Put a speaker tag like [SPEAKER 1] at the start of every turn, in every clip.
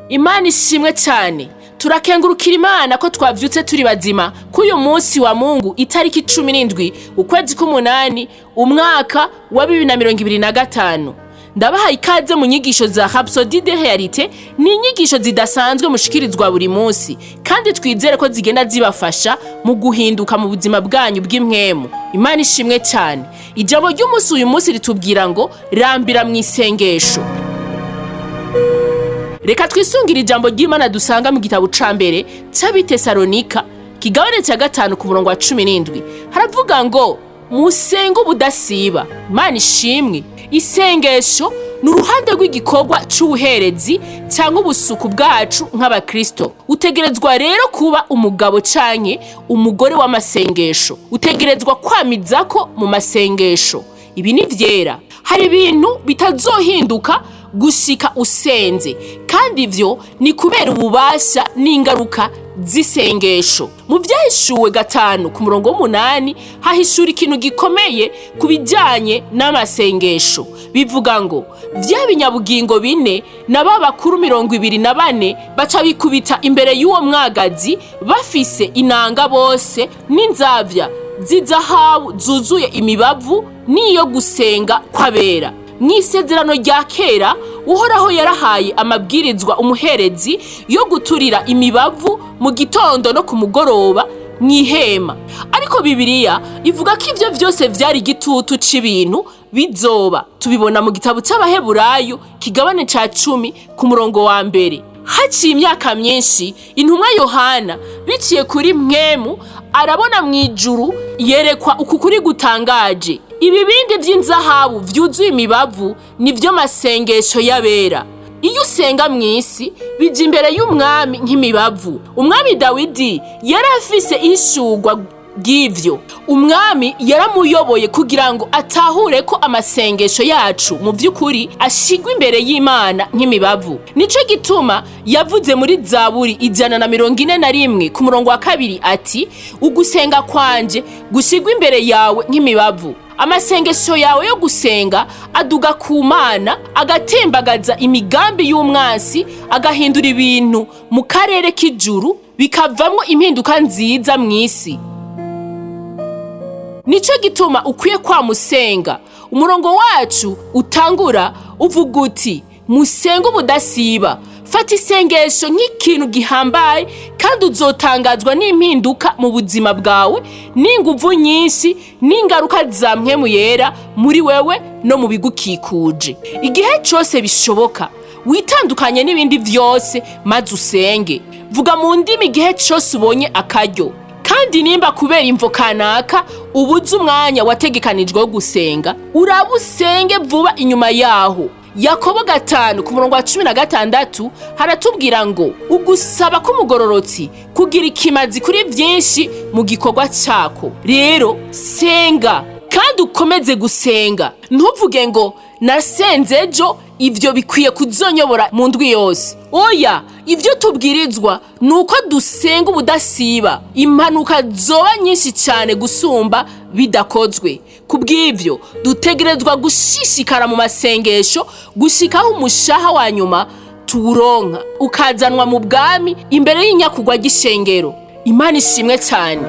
[SPEAKER 1] Imana ishimwe cyane. Turakengurukira Imana ko twavyutse turi bazima k'uyu munsi wa Mungu, itariki 17 ukwezi k'umunani, umwaka wa 2025. Ndabahaye ikaze mu nyigisho za Rhapsodie de Réalité. Ni inyigisho zidasanzwe mushikirizwa buri munsi, kandi twizere ko zigenda zibafasha mu guhinduka mu buzima bwanyu bw'impwemu. Imana ishimwe cyane. Ijambo ry'umunsi uyu munsi ritubwira ngo: "Rambira mu isengesho." Reka twisungire ijambo ry'Imana dusanga mu gitabo ca mbere c'Abitesalonika, kigabane cya 5, ku murongo wa 17. Haravuga ngo: "Musenge ubudasiba." Imana ishimwe. Isengesho ni uruhande rw'igikorwa c'ubuherezi cyangwa ubusuku bwacu nk'abakristo. Utegerezwa rero kuba umugabo canke umugore w'amasengesho. Utegerezwa kwamizako mu masengesho. Ibi ni vyera. Hari ibintu bitazohinduka gushika usenze, kandi ivyo ni kubera ububasha n'ingaruka z'isengesho. Mu Vyahishuwe 5 ku murongo w'8 hahishura ikintu gikomeye ku bijyanye n'amasengesho. Bivuga ngo: "Vya binyabugingo bine na ba bakuru 24 baca bikubita imbere y'uwo mwagazi, bafise inanga bose n'inzavya z'izahabu zuzuye imibavu n'iyo gusenga kw'abera." Mu Isezerano rya Kera, Uhoraho yarahaye amabwirizwa umuherezi yo guturira imibavu mu gitondo no ku mugoroba mu ihema. Ariko Bibiliya ivuga ko ivyo vyose vyari igitutu c'ibintu bizoba. Tubibona mu gitabo c'Abaheburayo, kigabane ca 10, ku murongo wa 1. Haciye imyaka myinshi, intumwa Yohana, biciye kuri Mpwemu, arabona mu ijuru, yerekwa uku kuri gutangaje: ibibindi vy'inzahabu vyuzuye imibavu nivyo masengesho y'abera. Iyo usenga mu isi, bija imbere y'Umwami nk'imibavu. Umwami Dawidi yari afise ihishurwa ry'ivyo. Umwami yaramuyoboye kugira ngo atahure ko amasengesho yacu mu vy'ukuri ashigwa imbere y'Imana nk'imibavu. Nico gituma yavuze muri Zaburi 141 ku murongo wa 2 ati: "Ugusenga kwanje gushigwa imbere yawe nk'imibavu." Amasengesho yawe yo gusenga aduga ku Mana, agatembagaza imigambi y'umwansi, agahindura ibintu mu karere k'ijuru, bikavamwo impinduka nziza mu isi. Nico gituma ukwiye kwamusenga. Umurongo wacu utangura uvuga uti: "Musenge ubudasiba." Fata isengesho nk'ikintu gihambaye, kandi uzotangazwa n'impinduka mu buzima bwawe, n'inguvu nyinshi, n'ingaruka za Mpwemu Yera muri wewe no mu bigukikuje. Igihe cose bishoboka, witandukanye n'ibindi vyose maze usenge. Vuga mu ndimi igihe cose ubonye akaryo. Kandi nimba kubera imvo kanaka ubuze umwanya wategekanijwe wo gusenga, uraba usenge vuba inyuma yaho. Yakobo 5 ku murongo wa 16 haratubwira ngo: "Ugusaba k'umugororotsi kugira ikimazi kuri vyinshi mu gikorwa cako." Rero senga kandi ukomeze gusenga. Ntuvuge ngo: "Nasenze ejo, ivyo bikwiye kuzonyobora mu ndwi yose." Oya, ivyo tubwirizwa ni uko dusenga ubudasiba. Impanuka zoba nyinshi cyane gusumba bidakozwe. Kubw'ivyo, dutegerezwa gushishikara mu masengesho gushikaho umushaha wa nyuma tuwuronka, ukazanwa mu bwami imbere y'inyakugwa ry'ishengero. Imana ishimwe cyane.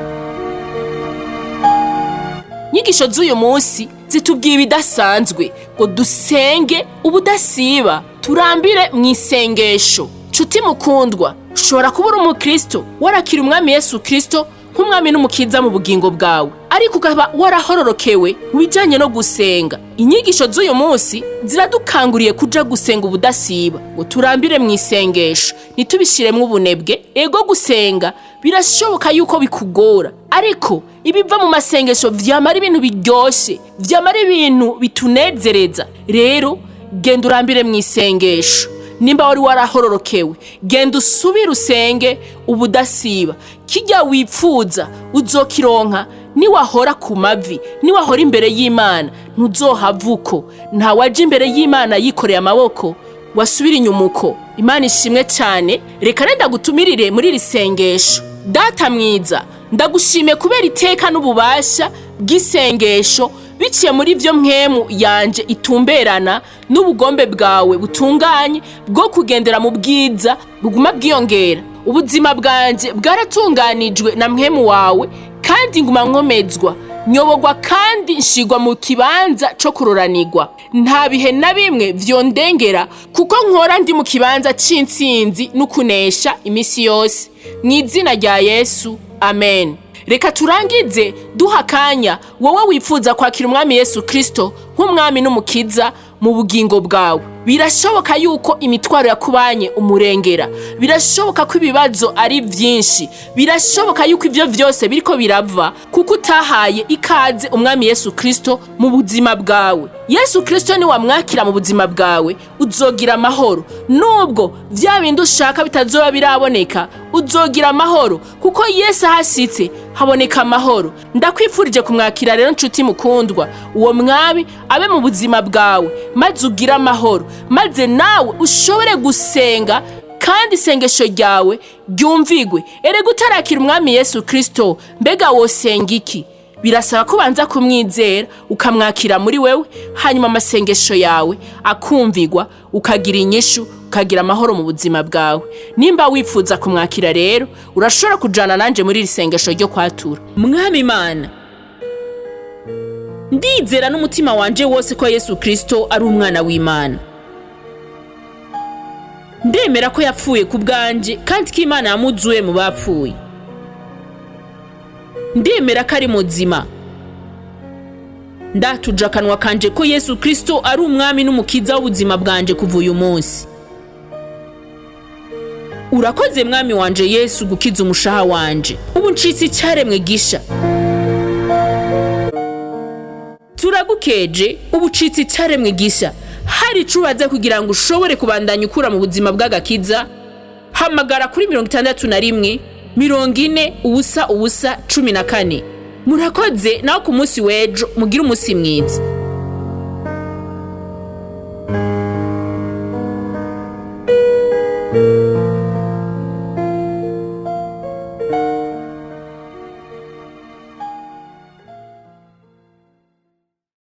[SPEAKER 1] Nyigisho z'uyu munsi zitubwiye ibidasanzwe, ngo dusenge ubudasiba, turambire mu isengesho. Nshuti mukundwa, ushobora kuba uri umukristo, warakira Umwami Yesu Kristo nk'Umwami n'Umukiza mu bugingo bwawe, ariko ukaba warahororokewe mu bijyanye no gusenga. Inyigisho z'uyu munsi ziradukanguriye kuja gusenga ubudasiba, ngo turambire mu isengesho, ntitubishiremwo ubunebwe. Ego, gusenga birashoboka yuko bikugora, ariko ibiva mu masengesho vyamara ibintu biryoshe, vyamara ibintu bitunezereza. Rero genda urambire mu isengesho. Nimba wari warahororokewe, genda usubire usenge ubudasiba. Kijya wipfuza uzokironka niwahora ku mavi, niwahora imbere y'Imana. Ntuzohava uko. Ntawaje imbere y'Imana yikoreye amaboko wasubira inyuma uko. Imana ishimwe cyane. Reka renda gutumirire muri iri sengesho. Data mwiza, ndagushimiye kubera iteka n'ububasha bw'isengesho. Biciye muri vyo mpwemu yanje itumberana n'ubugombe bwawe butunganye bwo kugendera mu bwiza buguma bwiyongera. Ubuzima bwanje bwaratunganijwe na mpwemu wawe, kandi nguma nkomezwa, nyobogwa kandi nshigwa mu kibanza co kuroranirwa. Nta bihe na bimwe vyondengera, kuko nkora ndi mu kibanza c'intsinzi n'ukunesha imisi yose. Mu izina rya Yesu, amen. Reka turangize duha akanya wowe wifuza kwakira Umwami Yesu Kristo nk'Umwami n'Umukiza mu bugingo bwawe. Birashoboka yuko imitwaro yakubanye umurengera, birashoboka ko ibibazo ari byinshi, birashoboka yuko ibyo byose biriko birava kuko utahaye ikaze Umwami Yesu Kristo mu buzima bwawe. Yesu Kristo niwamwakira mu buzima bwawe, uzogira amahoro. Nubwo vya bindi ushaka bitazoba biraboneka, uzogira amahoro, kuko Yesu ahasitse haboneka amahoro. Ndakwifurije kumwakira rero, nshuti mukundwa, uwo Mwami abe mu buzima bwawe, maze ugire amahoro, maze nawe ushobore gusenga kandi isengesho ryawe ryumvigwe. Erega utarakira Umwami Yesu Kristo, mbega wosenga iki? Birasaba ko ubanza kumwizera, ukamwakira muri wewe, hanyuma amasengesho yawe akumvigwa, ukagira inyishu, ukagira amahoro mu buzima bwawe. Nimba wifuza kumwakira rero, urashobora kujana nanje muri iri sengesho ryo kwatura. Mwami Imana, ndizera n'umutima wanje wose ko Yesu Kristo ari Umwana w'Imana. Ndemera ko yapfuye ku bwanje kandi ko Imana yamuzuye mu bapfuye. Ndemera ko ari muzima. Ndatuje akanwa kanje ko Yesu Kristo ari Umwami n'Umukiza w'ubuzima bwanje kuva uyu munsi. Urakoze, Mwami wanje Yesu, gukiza umushaha wanje. Ubu ncitse icyaremwe gisha. Turagukeje, ubu ucitse icyaremwe gisha. Hari ico ubaza kugira ngo ushobore kubandanya ukura mu buzima bw'agakiza, hamagara kuri 61 40 0 0 14. Murakoze, nawe ku munsi w'ejo mugire umunsi mwiza.